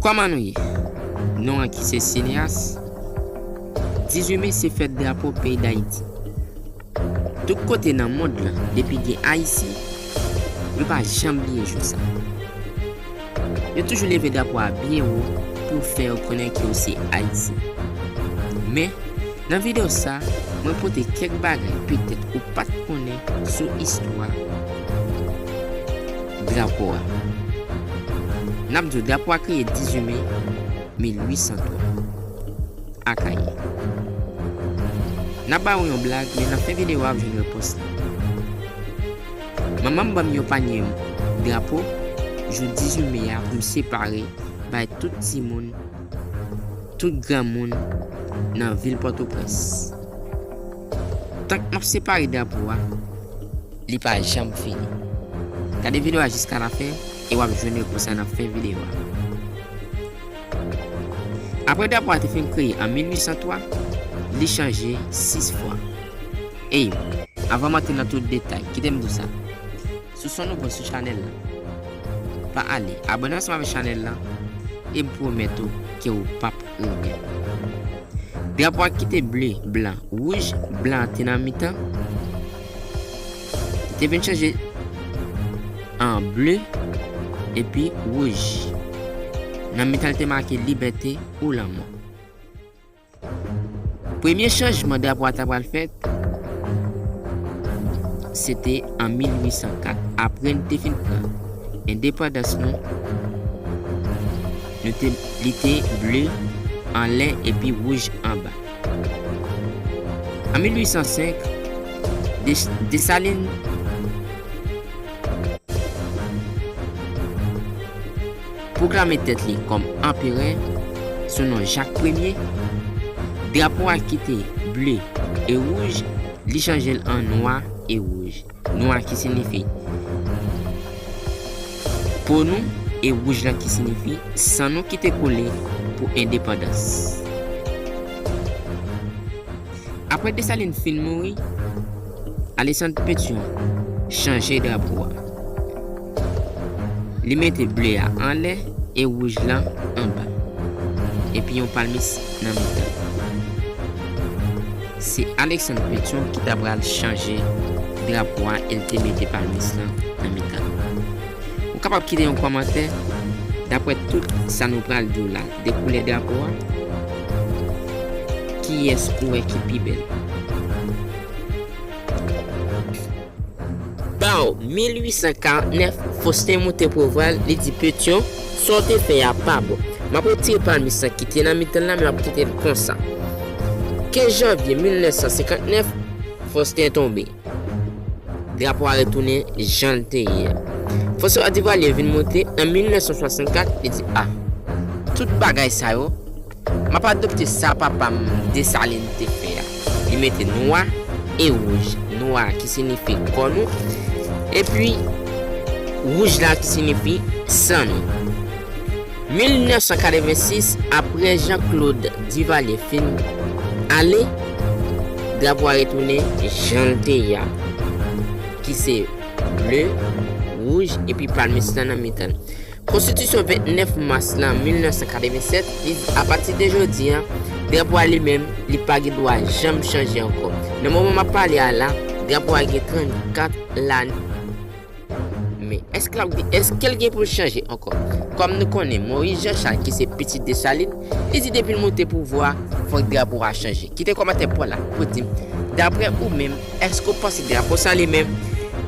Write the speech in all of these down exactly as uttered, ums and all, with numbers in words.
Kòman nou ye? Non an ki se Cineas. Dizuit me se fèt drapo peyi Dayiti. Tout kote nan mond lan, depi gen Ayisyen, yo pa janm bliye jou sa. Yo toujou leve drapo a byen wo pou fè yo konnen ke yo se Ayisyen. Men, nan videyo sa, mwen pote kèk bagay petèt ou pa t konnen sou istwa drapo a. N ap di w drapo a kreye dizuit me mil uit san twa. Akayè. N ap ba w yon blag, men nan fen videyo a w ap jwenn repons lan. Manman m ban m yon panye drapo jou dizuit me a pou m separe bay tout timoun, tout granmoun nan vil Pòtoprens. Tank m ap separe drapo a, li pa janm fini. Gade videyo a jiska lafen e w ap jwenn repons la nan fen videyo a. Apre drapo a te fin kreye an mil uit san twa, li chanje sis fwa. Ey, anvan m antre nan tout detay, kite m di w sa. Si w se yon nouvo sou chanèl la, pa ale, abòne ansanm avèk chanèl la, e m pwomèt ou ke w p ap regrèt. Drapo a kite ble, blan, wouj, blan an te nan mitan. Li te vin chanje an ble epi wouj. Nan mitan, li te make libète ou lanmò. Premye chanjman drapo a ta pral fèt, se te an mil uit san kat, apre n te fin pran endepandans nou, nou te, li te ble anlè epi wouj anba. An mil uit san senk, Des-, Desalin pwoklame tèt li kòm anperè sou non Jak Premye. Drapo a kite ble e wouj, li chanje l an nwa e wouj. Nwa ki siyifi po nou e wouj lan ki siyifi san nou ki te koule pou endepandans. Apre Desalin fin mouri, Alexandre Pétion chanje drapo a. Li mete ble a anlè e wouj lan anba, epi yon palmis nan mitan. Se Alexandre Pétion ki ta pral chanje drapo a e l te mete palmis lan nan mitan. Ou kapab kite yon kòmantè daprè tout sa nou pral di w la de koulè drapo a. Kiyès ou wè ki pi bèl? Baw mil uit san karant nèf, Faustin moute Preval, li di Pétion, sa w te fè a pa bon. M ap retire palmis lan ki te nan mitan l la, men m ap kite l konsa. Kenz janvye mil nèf san senkant nèf, Faustin tonbe. Drapo a retounen jan l te ye a. François Duvalier vin monte an mil nèf san swasannkat, li di, a, tout bagay sa yo, m ap adopte sa papa m Desalin te fè a. Li mete nwa e wouj. Nwa ki siyifi kò nou, epi wouj la ki siyifi san nou. Mil nèf san katrevensis, apre Jean-Claude Duvalier fin ale, drapo a retounen jan l te ye a, ki se ble, wouj, epi palmis lan nan mitan l. Konstitisyon vennèf mas lan mil nèf san katrevensèt, li di apati de jodi a, drapo a li menm, li pa gen dwa janm chanje ankò. Nan moman m ap pale a la, drapo a gen trannkat lane. Men èske l ap gen, èske l gen pou l chanje ankò? Kòm nou konnen Moyiz Jan Chal ki se pitit Desalin, li di depi l moute pouvwa, fòk drapo a chanje. Kite kòmantè pa w la pou di m, daprè ou menm, èske w panse drapo sa li menm,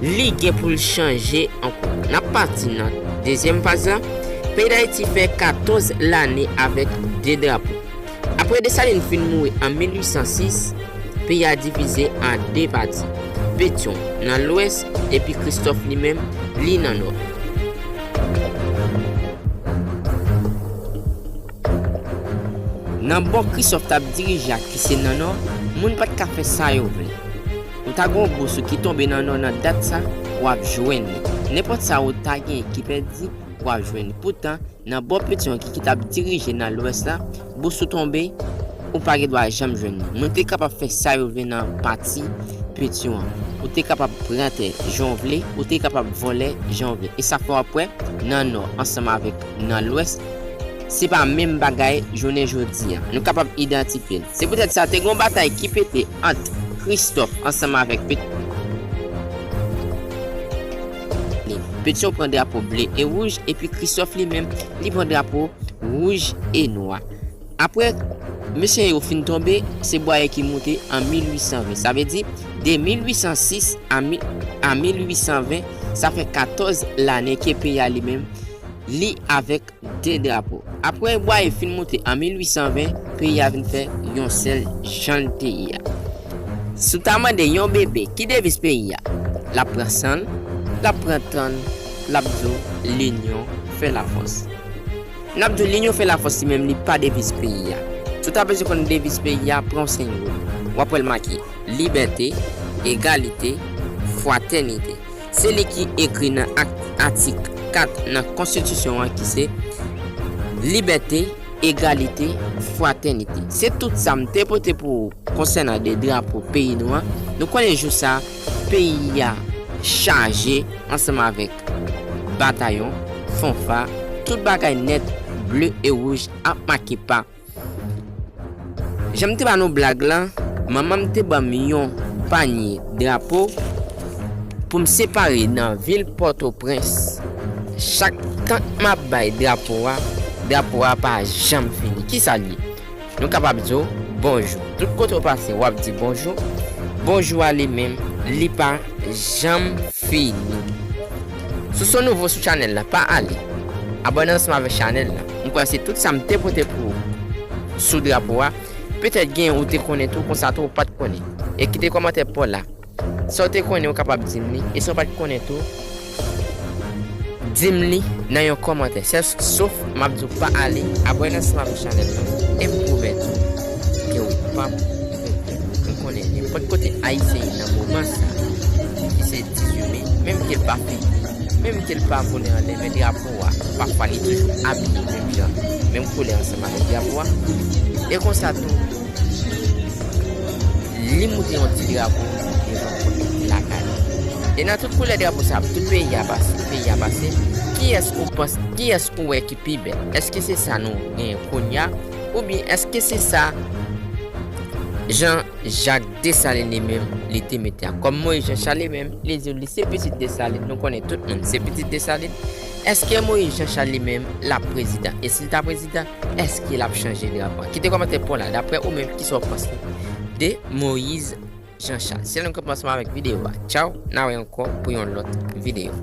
li gen pou l chanje ankò? N ap pati nan dezyèm faz la. Peyi Dayiti fè katòz lane avèk de drapo. Apre Desalin fin mouri an mil uit san sis, peyi a divize an de pati, Petyon nan lwès epi Kristòf li menm, li nan nò. Nan bò Kristòf t ap dirije a ki se nan nò, moun pa t ka fè sa yo vle. Ou ta gen yon bous ou ki tonbe nan nò nan dat sa, w ap jwenn li. Nenpòt sa ou ta gen ki pèdi, w ap jwenn li. Poutan, nan bò Petyon ki, ki t ap dirije nan lwès la, bous ou tonbe, ou pa gen dwa janm jwenn li. Moun te kapab fè sa yo vle nan pati Petyon an. Ou te kapab pran tè jan w vle, ou te kapab vòlè jan w vle. E sa fè w ap wè nan nò ansanm avèk nan lwès, se pa menm bagay jounen jodi a. Nou kapab idantifye l. Se poutèt sa, te gen yon batay ki pete ant Kristòf ansanm avèk Pet-, Petyon pran drapo ble e wouj, epi Kristòf li menm, li pran drapo wouj e nwa. Apre mesye yo fin tonbe, se Bwaye ki moute an mil uit san ven. Sa vle di, de mil uit san sis a mi-, a mil uit san ven, sa fè katòz lane ke peyi a li menm, li avèk de drapo. Apre Bwaye fin moute an mil uit san ven, peyi a vin fè yon sèl jan l te ye a. Si w ta mande yon bebe ki deviz peyi a, l ap pran san l, l ap pran tan l, l ap di w, "Linyon fè lafòs." N ap di w, "Linyon fè lafòs" li menm, li pa deviz peyi a. Si w ta bezwen konn deviz peyi a, pran yon senbòl. W ap wè l make libète, egalite, fratènite. Se li ki ekri nan ak-, atik kat nan konstitisyon an ki se libète, egalite, fratènite. Se tout sa m te pote pou ou konsènan de drapo peyi nou an. Nou konnen jou sa, peyi a chaje ansanm avèk batayon, fanfa, tout bagay nèt, ble e wouj ap make pa. Jan m te ba nou blag lan, manman m te ban m yon panye drapo pou m separe nan vil Pòtoprens. Chak tan m ap bay drapo a, drapo a pa janm fini. Kisa l ye? Nou kapab di w bonjou. Tout kote w pase, w ap di bonjou. Bonjou a li menm, li pa janm fini. Si w se nouvo sou chanèl la, pa ale. Abòne ansanm avèk chanèl la. M kwè se tout sa m te pote pou ou sou drapo a. Petèt gen ou te konnen tou, konsa tou ou pa t konnen. E kite kòmantè pa w la. Sa w te konnen, ou kapab di m li. E sa w pa t konnen tou, di m li nan yon kòmantè. Sèl sof, m ap di w pa ale, abòne ansanm avèk chanèl la. E m pwomèt ou ke ou p ap regrèt. M konnen nenpòt kote Ayisyen ye nan moman sa, ki se dizuit me, menm ke l pa fete, menm ke l pa vole anlè, men drapo a, pafwa li toujou abiye menm jan, menm koulè ansanm avèk drapo a. E konsa tou, li moute yon ti drapo devan pòt lakay li. E nan tout koulè drapo sa, tout peyi a pase, peyi a pase, kiyès ou panse, kiyès ou wè ki pi bèl? Èske se sa nou genyen kounye a? Oubyen èske se sa Jean Jacques Dessalines li menm, li te mete a? Kòm Moïse Jean Charles li menm, li di li se pitit Dessalines, nou konnen tout moun se pitit Dessalines. Èske Moïse Jean Charles li menm l ap prezidan? E si l ta prezidan, èske l ap chanje drapo a? Kite kòmantè pa w la, daprè ou menm, kisa w panse de Moïse Jean Charles? Se nou k ap ansanm avèk videyo a. Tchaw, n a wè ankò pou yon lòt videyo.